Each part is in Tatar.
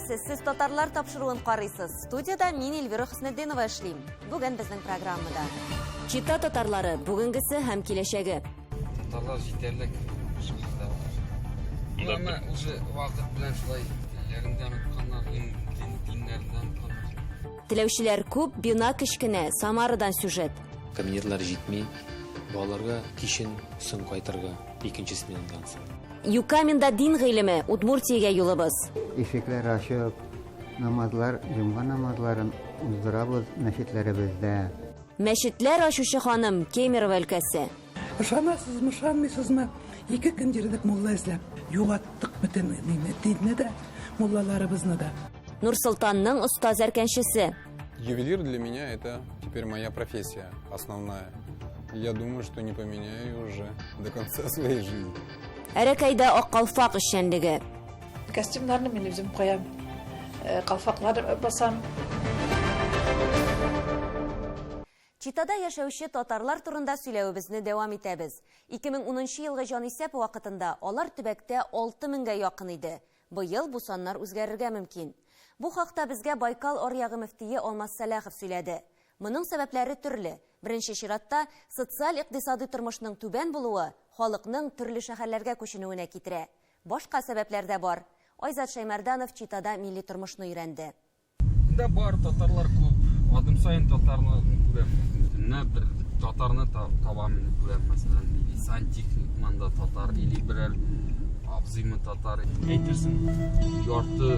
Исәнмесез, сез татарлар тапшыруын карыйсыз. Студияда мин Эльвира Хөснетдинова эшлим. Бүген безнең программада. Чита татарлары бүгенгесе һәм киләчәге. Татарлар җитәрлек шәһәрдә. Ну, әмма уже вакыт белән шулай телләрен дә онытканнар, диннәрен дә онытканнар. Теләүчеләр күп, бина кечкенә. Самарадан сюжет. Кабинетлар җитми, балаларга кичен соң кайтырга, икенче сменадан соң. Юкаминда дин гыйлеме, Удмуртиягә юлыбыз. Ишекләр ачып, намазлар, җомга намазларын уздырабыз мәчетләребездә. Мәчетләр ачучы ханым, Кемерово өлкәсе. Ышанасызмы, ышанмыйсызмы? 2 көн йөрдек мулла эзләп. Югаттык бөтен динне дә, муллаларыбызны да. Нурсолтанның остаз әркәнчесе. Ювелир для меня это теперь моя профессия основная. Я думаю, что не поменяю уже до конца своей жизни. Әрәкәйдә ак калфак эшчәнлеге. Костюмнарны мин үзем куям, калфаклар басам. Читада яшәүче татарлар турында сөйләвебезне дәвам итәбез. 2010 елгы җанисәп вакытында алар төбәктә 6000гә якын иде. Быел бу саннар үзгәрергә мөмкин. Бу хакта безгә Байкал аръягы мөфтие Алмаз Сәлахов сөйләде. Моның сәбәпләре төрле. Беренче чиратта социаль-икътисади тормышның түбән булуы халыкның төрле шәһәрләргә күченүенә китерә. Башка сәбәпләр дә бар. Айзат Шәймәрданов Читада милли тормышны өйрәнде. Монда бар татарлар күп. Адым сайын татарны күрәм. Төнлә бер татарны табам инде күрәм, мәсәлән, или сантехник монда татар, или берәр абзыймы татар. Әйтерсең, ярты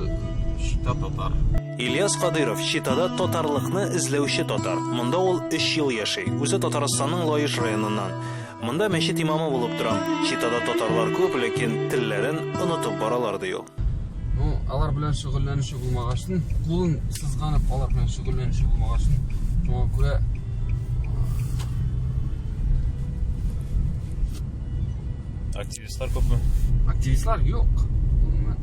Чита татар. Ильяс Кадыров Читада татарлыкны эзләүче татар. Монда ул 3 ел яши. Үзе Татарстанның Лаеш районыннан. Монда мәчет имамы булып тора. Читада татарлар күп, ләкин телләрен онытып баралар, ди ул. Ну, алар белән шөгыльләнүче булмагачтын, кулын сызганып алар белән шөгыльләнүче булмагачтын, шуңа күрә Активистлар күпме? Активистлар юк. Гомумән.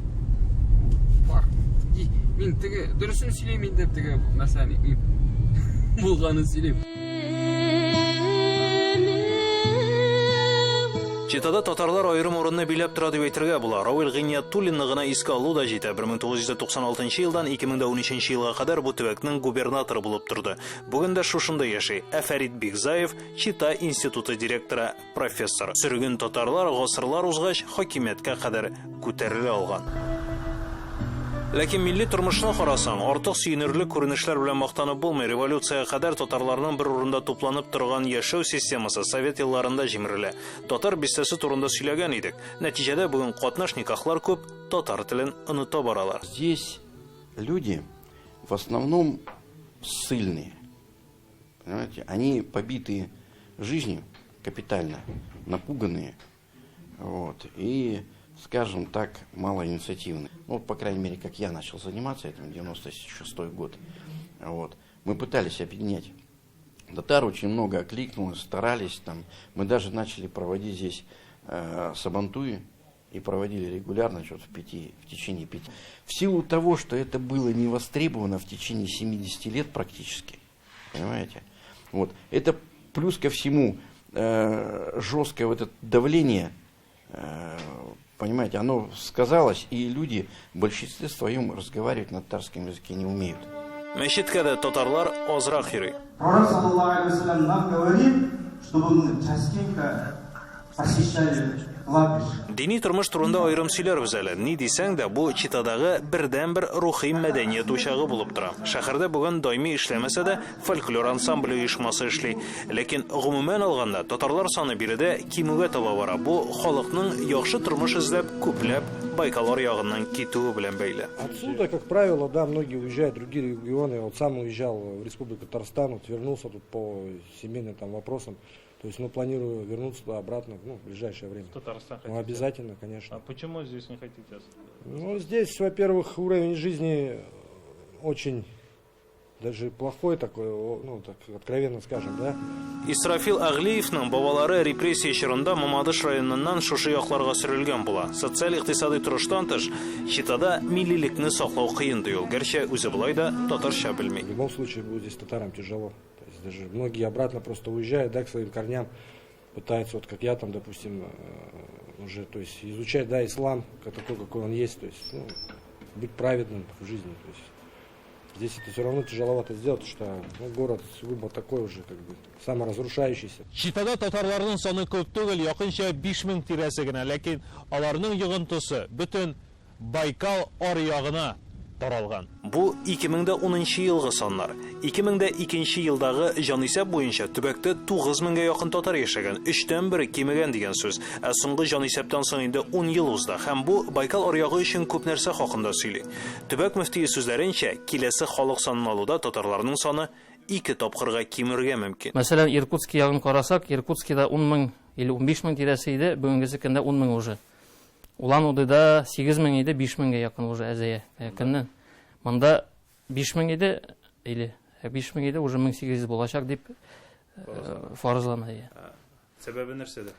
Бар. Мин теге дөресен сөйлим инде, теге мәсәлән, булганын сөйлим. Читада татарлар аерым урынны биләп тора дип әйтергә була. Равил Гыйниятуллинны гына искә алу да җитә. 1996 елдан 2013 елга кадәр бу төбәкнең губернаторы булып торды. Бүген дә шушында яши. Ә Фәрит Бигзаев Чита институты директоры, профессор. Сөрген татарлар гасырлар узгач хакимияткә кадәр күтәрелә алган. Ләкин милли тормышны карасаң, артык сөенерлек күренешләр белән мактанып булмый. Революциягә кадәр татарларның бер урында тупланып торган яшәү системасы совет елларында җимерелә. Татар бистәсе турында сөйләгән идек. Нәтиҗәдә бүген катнаш никахлар күп, татар телен оныта баралар. Здесь люди в основном ссыльные. Понимаете? Они побитые жизнью капитально, напуганные. Вот. И, скажем так, малоинициативны. Ну, по крайней мере, как я начал заниматься этим, 96-й год. Вот. Мы пытались объединять татар, очень много окликнулось, старались там. Мы даже начали проводить здесь сабантуи и проводили регулярно, что-то в течение 5. В силу того, что это было не востребовано в течение 70 лет практически, понимаете? Вот. Это плюс ко всему жесткое вот это давление, понимаете, оно сказалось, и люди в большинстве своем разговаривать на татарском языке не умеют. Мәчеткә дә татарлар азрак йөри. Пророк, саллаллаху алейхи ва саллям, нам говорит, чтобы мы частенько посещали кладбище. Дини тормыш турында аерым сөйләрбез әле. Ни дисәң дә, бу Читадагы бердәнбер рухи мәдәният учагы булып тора. Шәһәрдә бүген даими эшләмәсә дә, фольклор ансамбле оешмасы эшли. Ләкин гомумән алганда, татарлар саны биредә кимүгә таба бара. Бу халыкның яхшы тормыш эзләп, күпләп Байкал аръягыннан китүе белән бәйле. Отсюда, как правило, да, многие уезжают в другие регионы. Я вот сам уезжал в Республику Татарстан, вот вернулся тут по семейным вопросам. То есть, планирую вернуться туда обратно, в ближайшее время. В Татарстан хотите? Обязательно, конечно. А почему здесь не хотите остаться? Здесь, во-первых, уровень жизни очень даже плохой такой, так откровенно скажем, да. Исрафил Аглиевның бабалары репрессия чорында Мамадыш районыннан шушы якларга сөрелгән була. Социаль-икътисади торыштан тыш, Читада миллилекне саклау кыен ди ул. Гәрчә үзе болай да татарча белми. В любом случае будет здесь татарам тяжело. То есть даже многие обратно просто уезжают, да, к своим корням, пытаются, вот как я там, допустим, уже, то есть изучать, да, ислам, такой, какой он есть, то есть, быть праведным в жизни. То есть здесь это все равно тяжеловато сделать, потому что, ну, город сугубо такой уже, как бы, саморазрушающийся. Читада татарларның саны күп түгел, якынча 5000 тирәсе генә, ләкин аларның йогынтысы бөтен Байкал аръягына таралган. Бу 2010 елгы саннар. 2002 елдагы җанисәп буенча төбәктә 9 меңгә якын татар яшәгән, өчтән бере кимегән дигән сүз. Ә соңгы җанисәптән соң инде 10 ел узды һәм бу Байкал аръягы өчен күп нәрсә хакында сөйли. Төбәк мөфтие сүзләренчә, киләсе халык санын алуда татарларның саны ике тапкырга кимергә мөмкин. Мәсәлән, Иркутский ягын карасак, Иркутскийда 10 мең или 15 мең тирәсе иде, бүгенгесе көндә 10 мең уже. Улан-Удэда 8 мең иде, 5 меңгә якын уже әзәя. Көннән. Монда 5 мең иде, или 5 мең иде, уже 1800 булачак дип фаразлана. Сәбәбе нәрсәдә?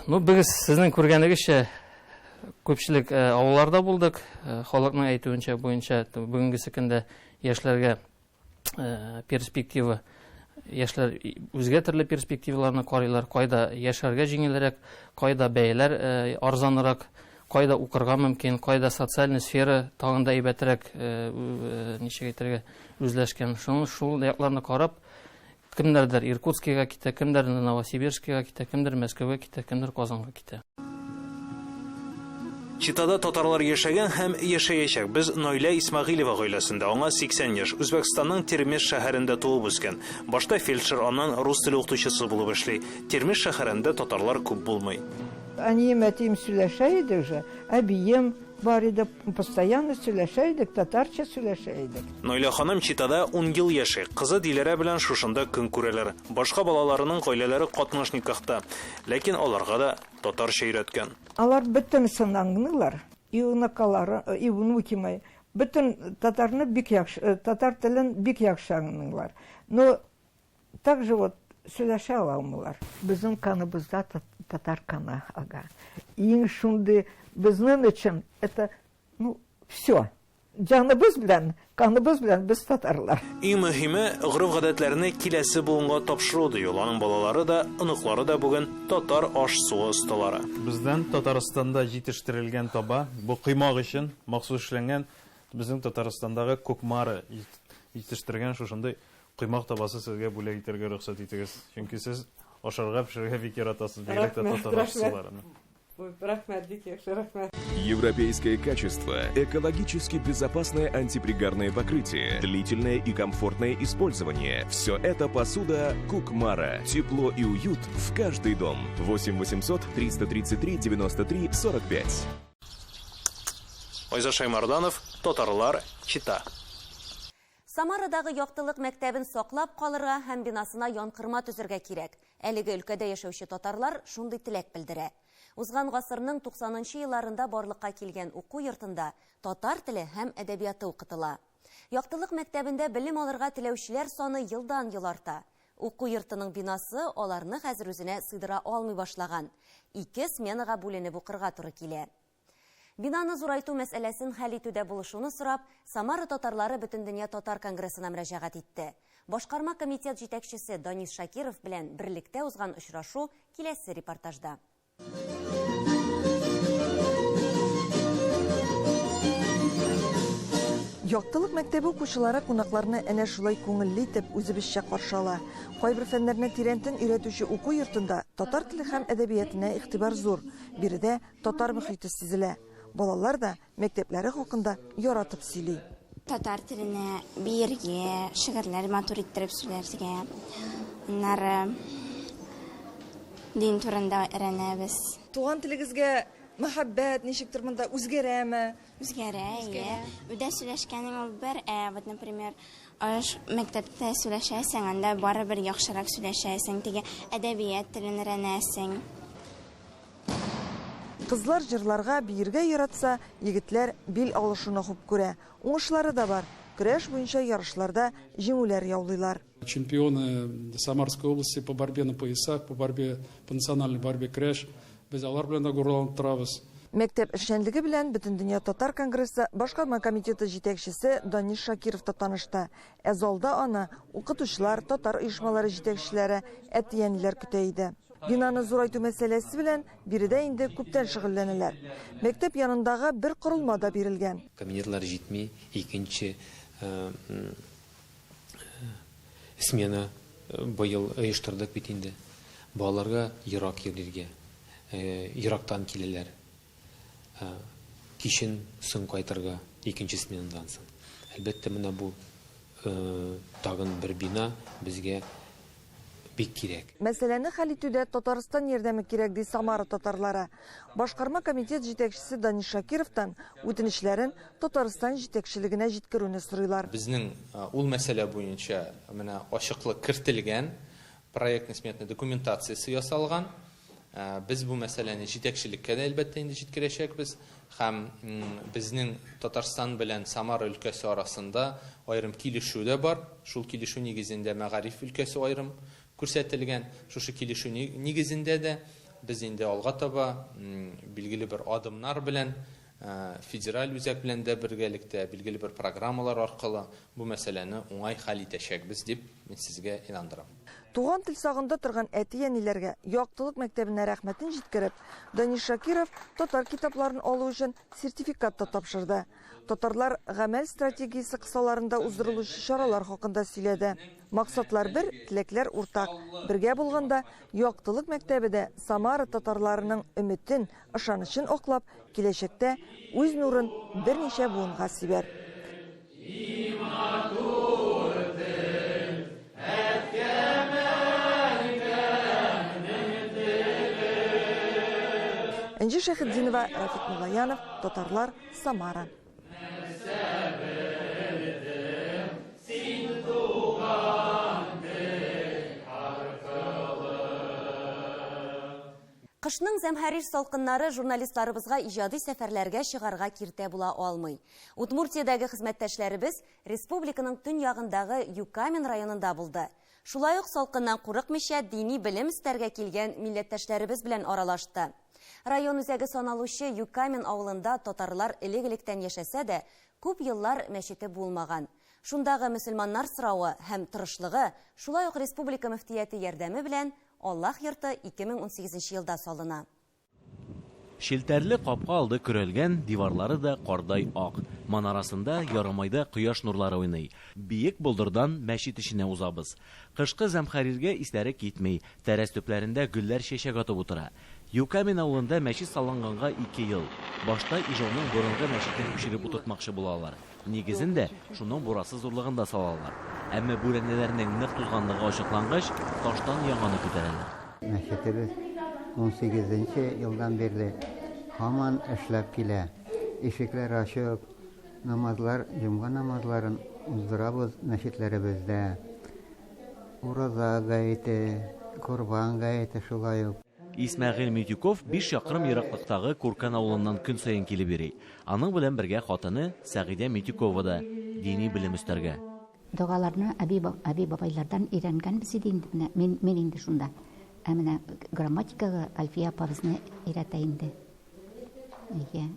Ну, без сезнең күргәнегезчә күпчелек авылларда булдык. Халыкның әйтүенчә буенча бүгенгесе көндә яшьләргә перспектива, яшьләр үзгә төрле перспективаларны карыйлар, кайда яшәргә җиңелрәк, кайда бәяләр арзанрак, кайда укырга мөмкин, кайда социальный сфера тагын да әйбәтрәк, ничек әйтергә, үзләшкән. Шуның шул якларны карап, кемнәрдер Иркутскига китә, кемнәрдер Новосибирскига китә, кемдер Мәскәүгә китә, кемдер Казанга китә. Читада татарлар яшәгән һәм яшәячәк. Без Наилә Исмәгыйлева гаиләсендә. Аңа 80 яшь. Үзбәкстанның Термез шәһәрендә туып үскән. Башта фельдшер, аннан рус теле укытучысы булып эшли. Термез шәһәрендә татарлар күп булмый. Әнием, әтием сөйләшә иде уже, әбием бар иде, постоянно сөйләшә идек, татарча сөйләшә идек. Наилә ханым Читада ун ел яши. Кызы Диләрә белән шушында көн күрәләр. Башка балаларының гаиләләре катнаш никахта. Ләкин аларга да татарча өйрәткән. Алар бөтенесен аңлыйлар, и внукалары, и внуки мои. Бөтен татарны бик яхшы, татар телен бик яхшы аңлыйлар. Но также вот сөйләшә алмыйлар. Безнең каныбызда татар каны ага. Иң шундый безнең өчен это, ну, все. Җаныбыз белән, каныбыз белән без татарлар. Иң мөһиме, гореф-гадәтләрне киләсе буынга тапшыру, ди ул. Аның балалары да, оныклары да бүген татар аш-суы осталары. Бездән Татарстанда җитештерелгән таба, бу коймак өчен махсус эшләнгән, безнең Татарстандагы Кукмара җитештергән шушындый коймак табасы сезгә бүләк итәргә рөхсәт итегез. Чөнки сез ашарга, пешерергә бик яратасыз, бигрәк тә татар аш-суларын. Рәхмәт, бик яхшы, рәхмәт. Европейское качество, экологически безопасное антипригарное покрытие, длительное и комфортное использование. Все это посуда Кукмара. Тепло и уют в каждый дом. 8 800 333 93 45. Айзат Шаймарданов, Татарлар, Чита. Самарадагы Яктылык мәктәбен саклап калырга һәм бинасына янкорма төзергә кирәк. Әлеге өлкәдә яшәүче татарлар шундый теләк белдерә. Узган гасырның 90 елларында барлыкка килгән уку йортында татар теле һәм әдәбияты укытыла. Яктылык мәктәбендә белем алырга теләүчеләр саны елдан-ел арта. Уку йортының бинасы аларны хәзер үзенә сыйдыра алмый башлаган. Ике сменага бүленеп укырга туры килә. Бинаны зурайту мәсьәләсен хәл итүдә булышуны сорап, Самара татарлары Бөтендөнья татар конгрессына мөрәҗәгать итте. Башкарма комитет җитәкчесе Данис Шакиров белән берлектә узган очрашу киләсе репортажда. Яктылык мәктәбе укучылары кунакларны әнә шулай күңелле итеп үзебезчә каршы ала. Кайбер фәннәрне тирәнтен өйрәтүче уку йортында татар теле һәм әдәбиятына игътибар зур. Биредә татар мөхите сизелә. Балалар да мәктәпләре хакында яратып сөйли. Татар теленә биергә, шигырьләр матур иттереп сөйләргә, аннары дин турында өйрәнәбез. Туган телегезгә мәхәббәт ничектер монда үзгәрәме? Үзгәрә, әйе. Өйдә сөйләшкәнең ул бер, ә вот, например, аш мәктәптә сөйләшәсең, анда барыбер яхшырак сөйләшәсең, теге әдәбият телен өйрәнәсең. Кызлар җырларга, биергә яратса, егетләр бил алышуны хуп күрә. Уңышлары да бар. Көрәш буенча ярышларда җиңүләр яулыйлар. Чемпионы Самарской области по борьбе на поясах, по борьбе, по национальной борьбе кряш. Без алар белән дә горурланып торабыз. Мәктәп эшчәнлеге белән Бөтендөнья татар конгрессы башкарма комитеты җитәкчесе Данис Шакиров та танышты. Ә залда аны укытучылар, татар оешмалары җитәкчеләре, әти-әниләр көтә иде. Бинаны зурайту мәсьәләсе белән биредә инде күптән шөгыльләнәләр. Мәктәп янындагы бер корылма да бирелгән. Кабинетлар җитми, икенче смена быел оештырдык бит инде. Балаларга ерак йөрергә, ерактан киләләр. Кичен соң кайтырга, икенче сменадан соң. Әлбәттә, менә бу тагын бер бина безгә бик кирәк. Мәсьәләне хәл итүдә Татарстан ярдәме кирәк, ди Самара татарлары. Башкарма комитет җитәкчесе Данис Шакировтан үтенечләрен Татарстан җитәкчелегенә җиткерүне сорыйлар. Безнең ул мәсьәлә буенча менә ачыклык кертелгән, проектно-сметный документациясе ясалган. Без бу мәсьәләне җитәкчелеккә дә, әлбәттә, инде җиткерәчәкбез һәм безнең Татарстан белән Самара өлкәсе арасында аерым килешү дә бар. Шул килешү нигезендә мәгариф өлкәсе аерым күрсәтелгән. Шушы килешү нигезендә дә без инде алга таба билгеле бер адымнар белән федераль үзәк белән дә бергәлектә, билгеле бер программалар аркылы бу мәсьәләне уңай хәл итәчәкбез, дип мин сезгә инандырам. Туган тел сагында торган әти-әниләргә Яктылык мәктәбенә рәхмәтен җиткереп, Данис Шакиров татар китапларын алу өчен сертификат та тапшырды. Татарлар гамәл стратегиясе кысаларында уздырылучы чаралар хакында сөйләде. Максатлар бер, теләкләр уртак. Бергә булганда, Яктылык мәктәбе дә Самара татарларының өметен, ышанычын аклап, киләчәктә үз нурын берничә буынга сибәр. Энҗе Шәйхетдинова, Рафик Муллаянов, Татарлар, Самара. Кышның зәмһәрир салкыннары журналистларыбызга иҗади сәфәрләргә чыгарга киртә була алмый. Удмуртиядәге хезмәттәшләребез республиканың төньягындагы Юкамен районында булды. Шулай ук салкыннан курыкмыйча дини белем эстәргә килгән милләттәшләребез белән аралашты. Район үзәге саналучы Юкамен авылында татарлар элек-электән яшәсә дә, күп еллар мәчете булмаган. Шундагы мөселманнар соравы һәм тырышлыгы, шулай ук республика мөфтияте ярдәме белән Аллаһ йорты 2018 елда салына. Челтәрле капка алды көрәлгән, диварлары да кардай ак. Манарасында ярымайда кояш нурлары уйный. Биек болдырдан мәчет эченә узабыз. Кышкы зәмхәриргә исләре китми, тәрәз төпләрендә гөлләр чәчәк атып утыра. Юкамен авылында мәчет салынганга ике ел. Башта Ижауның борынгы мәчетен күчереп утыртмакчы булалар. Нигезен дә шуның бурасы зурлыгында салалар. Әмма бүрәнәләрнең нык тузганлыгы ачыклангач, таштан яңаны күтәрәләр. Мәчетебез унсигезенче елдан бирле һаман эшләп килә. Ишекләр ачып, намазлар, җомга намазларын уздырабыз мәчетләребездә. Ураза гаете, Корбан гаете шулай ук. Исмәгыйль Митюков биш чакрым ераклыктагы Куркан авылыннан көн саен килеп йөри. Аның белән бергә хатыны Сәгыйдә Митюкова да дини белем өстәргә. Догаларны әби, әби-бабайлардан өйрәнгәнбез иде инде менә, мин, мин инде шунда. Ә менә грамматикага Әлфия апа безне өйрәтә инде. Әйе,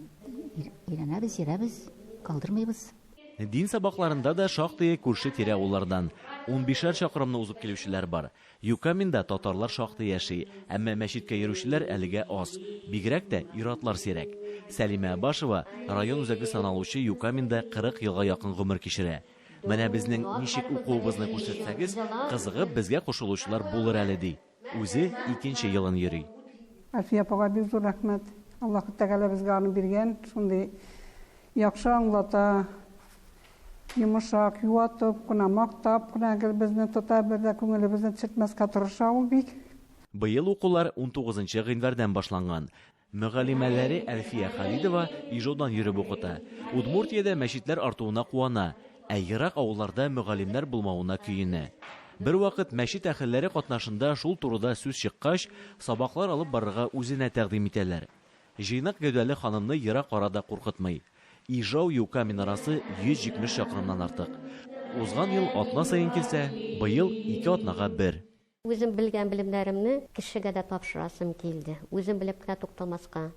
өйрәнәбез, йөрәбез, калдырмыйбыз. Дин сабакларында да шактые күрше-тирә авыллардан, унбишәр чакрымны узып килүчеләр бар. Юкаменда татарлар шактый яши, әмма мәчеткә йөрүчеләр әлегә аз. Бигрәк тә ир-атлар сирәк. Сәлимә Абашева район үзәге саналучы Юкаменда 40 елга якын гомер кичерә. Менә безнең ничек укуыбызны күрсәтсәгез, кызыгып безгә кушылучылар булыр әле, ди. Үзе икенче елын йөри. Әлфия апага бик зур рәхмәт. Аллаһы Тәгалә безгә аны биргән, шундый яхшы аңлата, йомышак, юатып кына, мактап кына гел безне тота, бер дә күңелебезне төшертмәскә тырыша ул бик. Быел укулар унтугызынчы гыйнвардан башланган. Мөгаллимәләре Әлфия Халидова Ижаудан йөреп укыта. Удмуртиядә мәчетләр артуына куана, ә ерак авылларда мөгаллимнәр булмавына көенә. Бервакыт мәчет әһелләре катнашында шул турыда сүз чыккач, сабаклар алып барырга үзенә тәкъдим итәләр. Җыйнак гәүдәле ханымны ерак ара да куркытмый. Ижау-Юка минарасы 170 чакрымнан артык. Узган ел атна саен килсә, быел ике атнага бер. Үзем белгән белемнәремне кешегә дә тапшырасым килде. Үзем белеп кенә тукталмаска.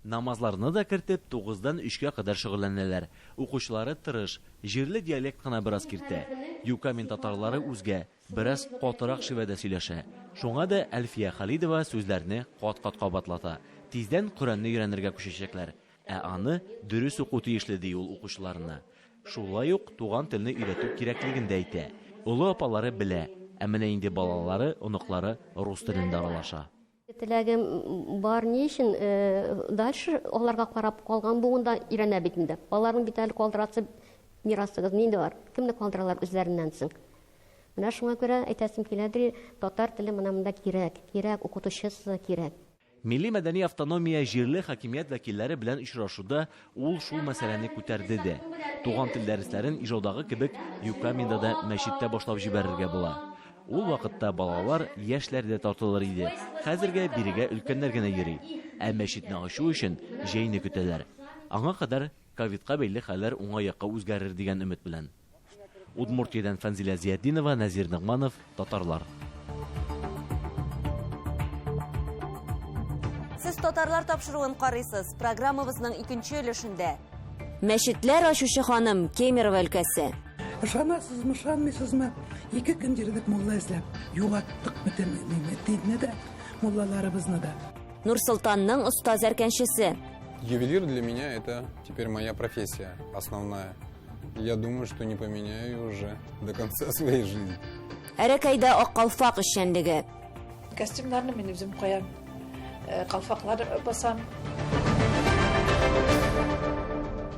Намазларны да кертеп, тугыздан өчкә кадәр шөгыльләнәләр. Укучылары тырыш, җирле диалект кына бераз киртә. Юкамин татарлары үзгә, бераз катырак шивәдә сөйләшә. Шуңа да Әлфия Халидова сүзләрне кат-кат кабатлата. Тиздән Коръәнне өйрәнергә күчәчәкләр. Ә аны дөрес уку тиешле, ди ул укучыларына. Шулай ук туган телне өйрәтү кирәклеген дә әйтә. Олы апалары белә, ә менә инде балалары, оныклары рус телендә аралаша. Теләгем бар, ни өчен дальше аларга карап калган буын да өйрәнә бит инде. Аларның бит әле калдырасы мирасыгыз нинди бар? Кемне калдыралар үзләреннән соң? Менә шуңа күрә әйтәсем киләдер, татар теле менә монда кирәк, кирәк, укытучысы кирәк. Милли-мәдәни автономия җирле хакимият вәкилләре белән очрашуда ул шул мәсьәләне күтәрде дә. Туган тел дәресләрен Ижаудагы кебек Юкаминда да мәчеттә башлап җибәрергә була. Ул вакытта балалар, яшьләр дә тартылыр иде. Хәзергә бирегә өлкәннәр генә йөри. Ә мәчетне ачу өчен җәйне көтәләр. Аңа кадәр ковидка бәйле хәлләр уңай якка үзгәрер дигән өмет белән. Удмуртиядән Фәнзилә Зиятдинова, Нәзир Ногманов, Татарлар. Сез Татарлар тапшыруын карыйсыз. Программабызның икенче өлешендә. Мәчетләр ачучы ханым, Кемерово өлкәсе. Ышанасызмы, ышанмыйсызмы, ике көн йөрдек мулла эзләп. Югаттык бөтен динне дә, муллаларыбызны да. Нурсолтанның оста зәркәнчесе. Ювелир для меня это теперь моя профессия основная. Я думаю, что не поменяю ее уже до конца своей жизни. Әрәкәйдә ак калфак эшчәнлеге. Костюмнарны мин үзем куям, э, калфаклар басам.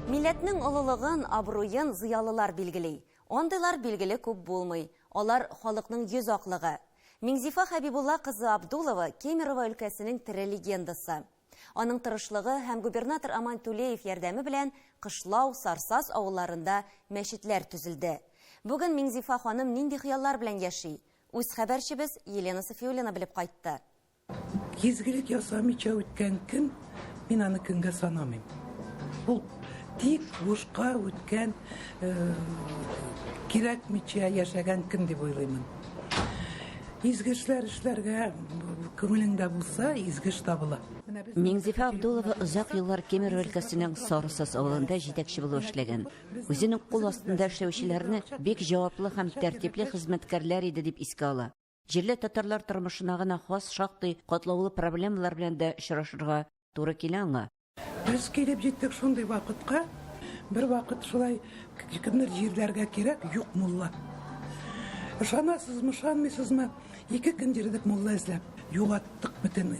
Милләтнең олылыгын, абруен зыялылар билгели. Андыйлар билгеле күп булмый. Алар халыкның йөз аклыгы. Миңзифа Хәбибулла кызы Абдулова Кемерово өлкәсенең тере легендасы. Аның тырышлыгы һәм губернатор Аман Тулеев ярдәме белән Кышлау, Сарсаз авылларында мәчетләр төзелде. Бүген Миңзифа ханым нинди хыяллар белән яши? Үз хәбәрчебез Елена Сафиуллина белеп кайтты. Изгелек ясамыйча үткән көн, мин аны көнгә санамыйм. Ул тик бушка үткән, э, кирәкмичә яшәгән көн дип уйлыймын. Изге эшләр эшләргә күңелеңдә булса, изге эш табыла. Миңзифа Абдулова озак еллар Кемерово өлкәсенең Сарысаз авылында җитәкче булып эшләгән. Үзенең кул астында эшләүчеләрне бик җаваплы һәм тәртипле хезмәткәрләр иде дип искә ала. Җирле татарлар тормышына гына хас шактый катлаулы проблемалар белән дә очрашырга туры килә аңа. Без килеп җиттек шундый вакытка, бер вакыт шулай кемнер җирләргә кирәк, юк мулла. Ышанасызмы, ышанмыйсызмы, ике көн йөрдек мулла эзләп. Югаттык бөтен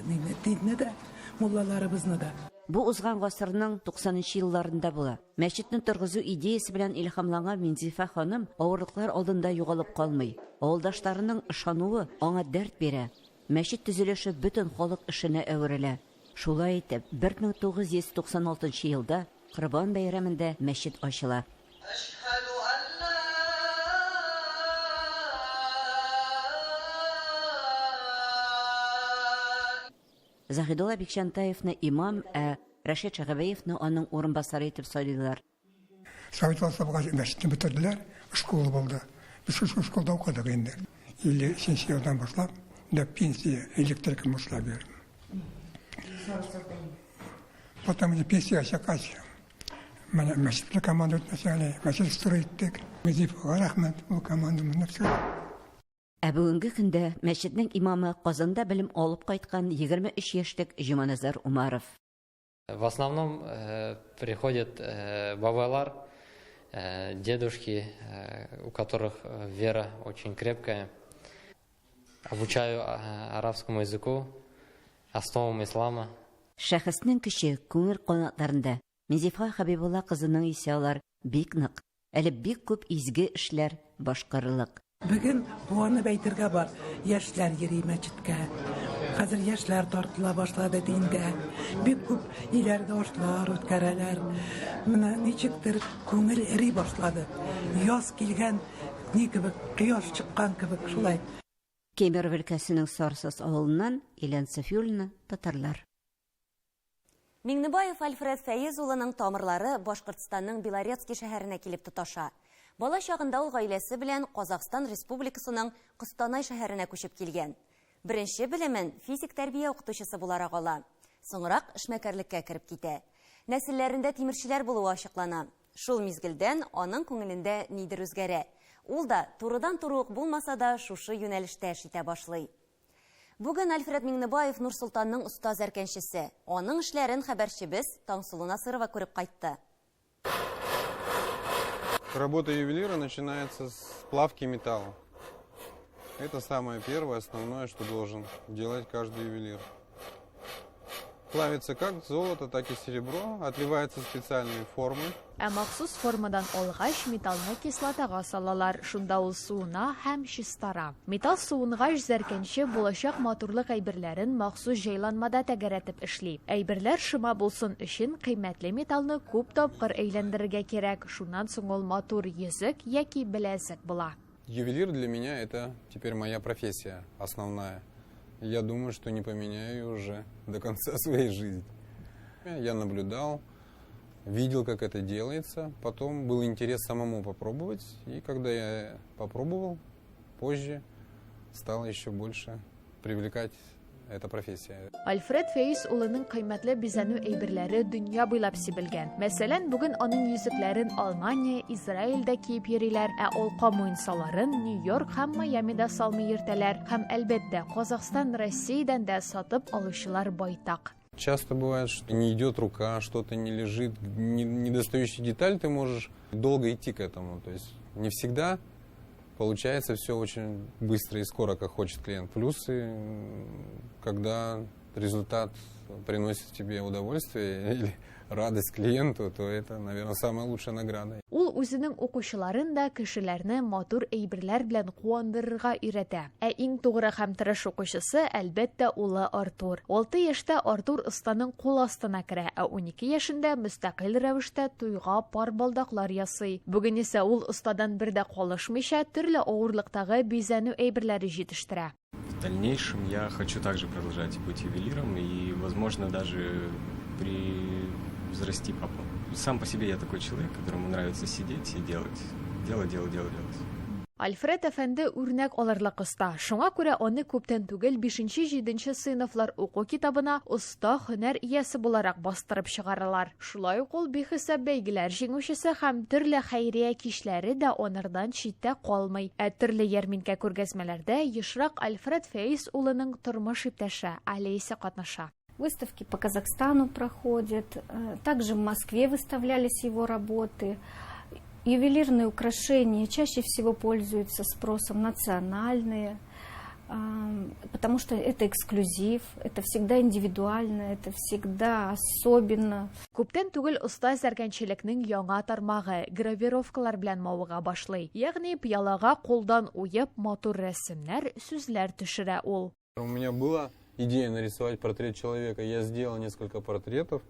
динне дә, муллаларыбызны да. Бу узган гасырның 90 нчы елларында була. Мәчетне торгызу идеясе белән илһамланган Минзифа ханым авырлыклар алдында югалып калмый. Авылдашларының ышануы аңа дәрт бирә. Мәчет төзелеше бөтен халык эшенә әверелә. Шулай итеп, 1996 елда Корбан бәйрәмендә мәчет ачыла. Заһидулла Бикчәнтаевны имам, ә Рәшит Шәгабәевны аның урынбасары итеп сайлыйлар. Совет власте булгач, мәчетне бетерделәр, школа булды. Без шушы школда укыдык инде. 53 елдан башлап, до пенсии электриком эшләп йөрдем. Потом инде пенсиягә чыккач, менә мәчеткә команда үтмәсә, мәчет строить иттек. Мөзифага рәхмәт, ул командамызны все. Ә бүгенге көндә мәчетнең имамы Казанда белем алып кайткан 23 яшьлек Җоманазар Умаров. В основном э, приходят э, бабайлар, э, дедушки, у которых вера очень крепкая. Обучаю арабскому языку, основам ислама. Шәхеснең көче күңел канатларында. Минзифа Хәбибулла кызының исә алар бик нык. Әле бик күп изге эшләр башкарырлык. Бүген куанып әйтергә бар, яшьләр йөри мәчеткә. Хәзер яшьләр тартыла башлады дингә. Бик күп өйләрдә ашлар үткәрәләр. Менә ничектер күңел эри башлады. Яз килгән ни кебек, кояш чыккан кебек шулай. Кемерово өлкәсенең Сарсаз авылыннан Елена Сафиуллина, Татарлар. Миңнебаев Альфред Фәез улының тамырлары Башкортстанның Белорецкий шәһәренә килеп тоташа. Бала чагында ул гаиләсе белән Казахстан Республикасының Костанай шәһәренә күчеп килгән. Беренче белемен физик тәрбия укытучысы буларак ала. Соңрак эшмәкәрлеккә кереп китә. Нәселләрендә тимерчеләр булуы ачыклана. Шул мизгелдән аның күңелендә нидер үзгәрә. Ул да, турыдан-туры ук булмаса да, шушы юнәлештә эш итә башлый. Бүген Альфред Миңнебаев Нур-Солтанның остаз әркәнчесе. Аның эшләрен хәбәрчебез Таңсылу Насырова күреп кайтты. Работа ювелира начинается с плавки металла. Это самое первое, основное, что должен делать каждый ювелир. Плавится как золото, так и серебро, отливаются специальные формы. Ә махсус формадан алгач, металлны кислотага салалар, шунда ул суына һәм чистара. Металл суынгач, зәркәнче булачак матурлык әйберләрен махсус җайланмада тәгәрәтеп эшли. Әйберләр шома булсын өчен кыйммәтле металлны күп тапкыр әйләндерергә кирәк, шуннан соң ул матур йөзек яки беләзек була. Ювелир для меня это теперь моя профессия основная. Я думаю, что не поменяю уже до конца своей жизни. Я наблюдал, видел, как это делается. Потом был интерес самому попробовать. И когда я попробовал, позже стало еще больше привлекать эта профессия. Альфред Фәиз улының кыйммәтле бизәнү әйберләре дөнья буйлап сибелгән. Мәсәлән, бүген аның йөзекләрен Алмания, Израильдә киеп йөриләр, ә алка муенсаларын Нью-Йорк һәм Майамида салмый йөртәләр. Һәм, әлбәттә, Казахстан, Россиядән дә сатып алучылар байтак. Часто бывает, что не идет рука, что-то не лежит, недостающая деталь, ты можешь долго идти к этому. То есть не всегда получается все очень быстро и скоро, как хочет клиент. Плюсы, когда результат приносит тебе удовольствие или радость клиенту, то это, наверное, самая лучшая награда. Ул үзенең укучыларын да кешеләрне матур әйберләр белән куандырырга өйрәтә. Ә иң тугры һәм тырыш укучысы, әлбәттә, улы Артур. 6 яшьтә Артур останың кул астына керә, ә 12 яшендә мөстәкыйль рәвештә туйга пар балдаклар ясый. Бүген исә ул остадан бер дә калышмыйча төрле авырлыктагы бизәнү әйберләре җитештерә. В дальнейшем я хочу также продолжать быть ювелиром и, возможно, даже превзрасти папу. Сам по себе я такой человек, которому нравится сидеть и делать. Делать, делать, делать, делать. Альфред әфәнде үрнәк алырлык оста. Шуңа күрә аны күптән түгел 5-7 сыйныфлар уку китабына оста һөнәр иясе буларак бастырып чыгаралар. Шулай ук ул бихисап бәйгеләр җиңүчесе һәм төрле хәйрия кичләре дә анардан читтә калмый. Ә төрле ярминкә күргәзмәләрдә ешрак Альфред Фәиз улының тормыш иптәше Олеся катнаша. Выставки по Казахстану проходят, также в Москве выставлялись его работы. Ювелирные украшения чаще всего пользуются спросом национальные, потому что это эксклюзив, это всегда индивидуально, это всегда особенно. Күптән түгел оста зәркәнчелекнең яңа тармагы гравировкалар белән мавыга башлый. Ягъни пыялага кулдан уеп матур рәсемнәр, сүзләр төшерә ул. У меня была идея нарисовать портрет человека. Я сделал несколько портретов.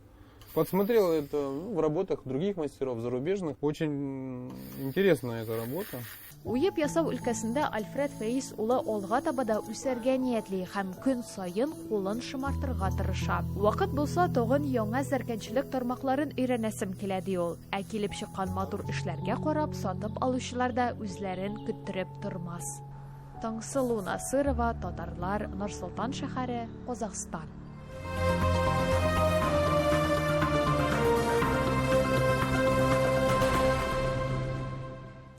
Подсмотрел это в работах других мастеров зарубежных. Очень интересная эта работа. Уеп ясау өлкәсендә Альфред Фәиз улы алга таба да үсәргә ниятли һәм көн саен кулын шомартырга тырыша. Вакыт булса, тагын яңа зәркәнчелек тармакларын өйрәнәсем килә, ди ул. Ә килеп чыккан матур эшләргә карап, сатып алучылар да үзләрен көттереп тормас. Таңсылу Насырова, Татарлар, Нур-Солтан шәһәре, Казахстан.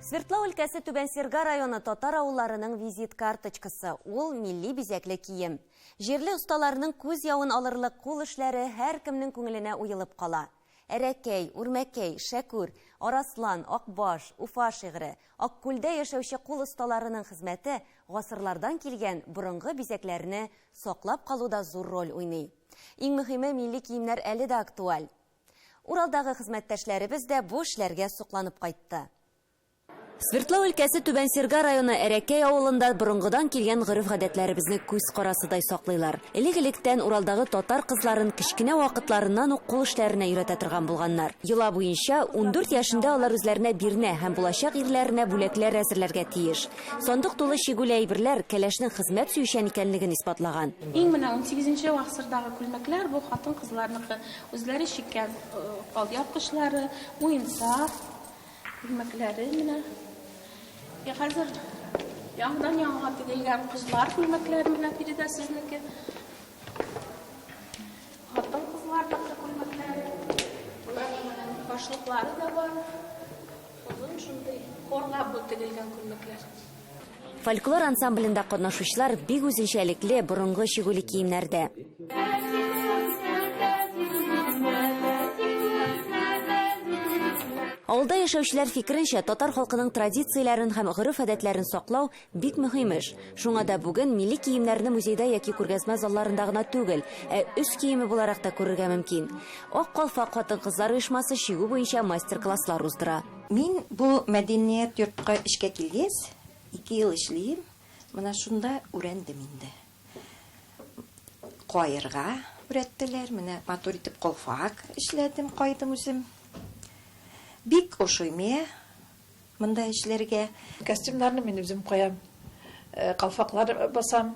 Свердлау өлкәсе Түбән Серга районы татар авылларының визит карточкасы. Ул милли бизәкле кием. Җирле осталарның күз явын алырлык кул эшләре һәркемнең күңеленә уелып кала. Әрәкәй, Үрмәкәй, Шәкүр, Араслан, Акбаш, Уфа шигыре, Аккүлдә яшәүче кул осталарының хезмәте гасырлардан килгән борынгы бизәкләрне саклап калуда зур роль уйный. Иң мөһиме, милли киемнәр әле дә актуаль. Уралдагы хезмәттәшләребез дә бу эшләргә сокланып кайтты. Свердлау өлкәсе Түбән Серга районы Әрәкәй авылында борынгыдан килгән гореф-гадәтләребезне күз карасыдай саклыйлар. Элек-электән Уралдагы татар кызларын кечкенә вакытларыннан ук кул эшләренә өйрәтә торган булганнар. Йола буенча 14 яшендә алар үзләренә бирнә һәм булачак ирләренә бүләкләр әзерләргә тиеш. Сандык тулы чигүле әйберләр кәләшнең хезмәт сөючән икәнлеген исбатлаган. Иң менә 18 гасырдагы күлмәкләр бу хатын-кызларныкы, үзләре чиккән алъяпкычлары, муенса күлмәкләре менә. Я хәзер яңадан яңа тегелгән кызлар күлмәкләре менә биредә сезнеке. Башлыклары да бар. Озын шундый хорлап бу тегелгән күлмәкләр. Фольклор ансамблендә катнашучылар бик үзенчәлекле борынгы чигүле киемнәрдә. Авылда яшәүчеләр фикеренчә, татар халкының традицияләрен һәм гореф-гадәтләрен саклау бик мөһим эш. Шуңа да бүген милли киемнәрне музейда яки күргәзмә залларында гына түгел, ә өс киеме буларак та күрергә мөмкин. Ак калфак хатын-кызлар оешмасы чигү буенча мастер-класслар уздыра. Мин бу мәдәният йортка эшкә килгәч, ике ел эшлим, менә шунда үрәндем инде. Каерга үрәттеләр, менә матур итеп калфак эшләдем, кайдым үзем. Бик ошый миңа монда эшләргә. Костюмнарны мин үзем каям, калфаклар басам,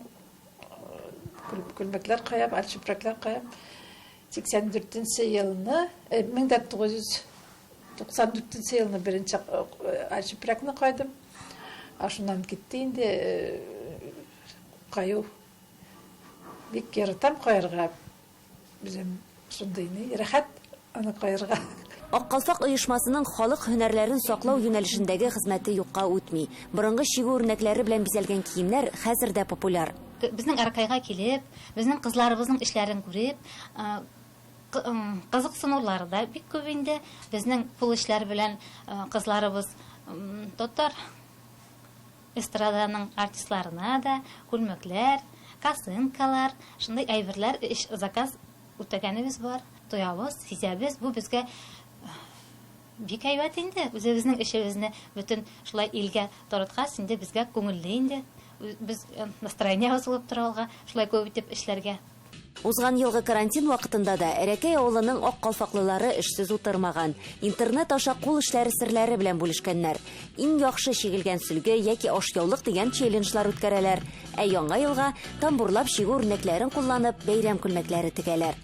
күлмәкләр каям, альчүпрәкләр каям. 84 нче елны, 1994 нче елны беренче альчүпрәкне кайдым. Ә шуннан китте инде каю. Бик яратам каерга. Үзем шундый ни, рәхәт аны каерга. Ак калфак оешмасының халык һөнәрләрен саклау юнәлешендәге хезмәте юкка үтми. Борынгы чигү үрнәкләре белән бизәлгән киемнәр хәзер дә популяр. Безнең Аркайга килеп, безнең кызларыбызның эшләрен күреп, кызыксынулары да бик күп инде. Безнең кул эшләре белән кызларыбыз татар Эстраданың артистларына да күлмәкләр, косынкалар, шундый әйберләр эш заказ үтәгәнебез бар. Тоябыз, сизәбез, бу безгә бик әйбәт инде. Үзебезнең эшебезне бөтен шулай илгә тараткач, инде безгә күңелле инде. Без настроениебез булып тора алга, шулай күп итеп эшләргә. Узган елгы карантин вакытында да Әрәкәй авылының ак калфаклылары эшсез утырмаган. Интернет аша кул эшләре серләре белән бүлешкәннәр. Иң яхшы чигелгән сөлге яки ашъяулык дигән челленджлар үткәрәләр. Ә Яңа елга тамбурлап чигү үрнәкләрен кулланып, бәйрәм күлмәкләре тегәләр.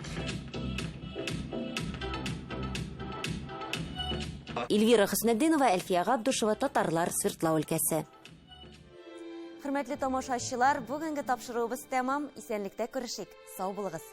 Эльвира Хөснетдинова, Әлфия Габдушева, Татарлар, Свердлау өлкәсе. Хөрмәтле тамашачылар, бүгенге тапшыруыбыз тәмам. Исәнлектә күрешик. Сау булыгыз.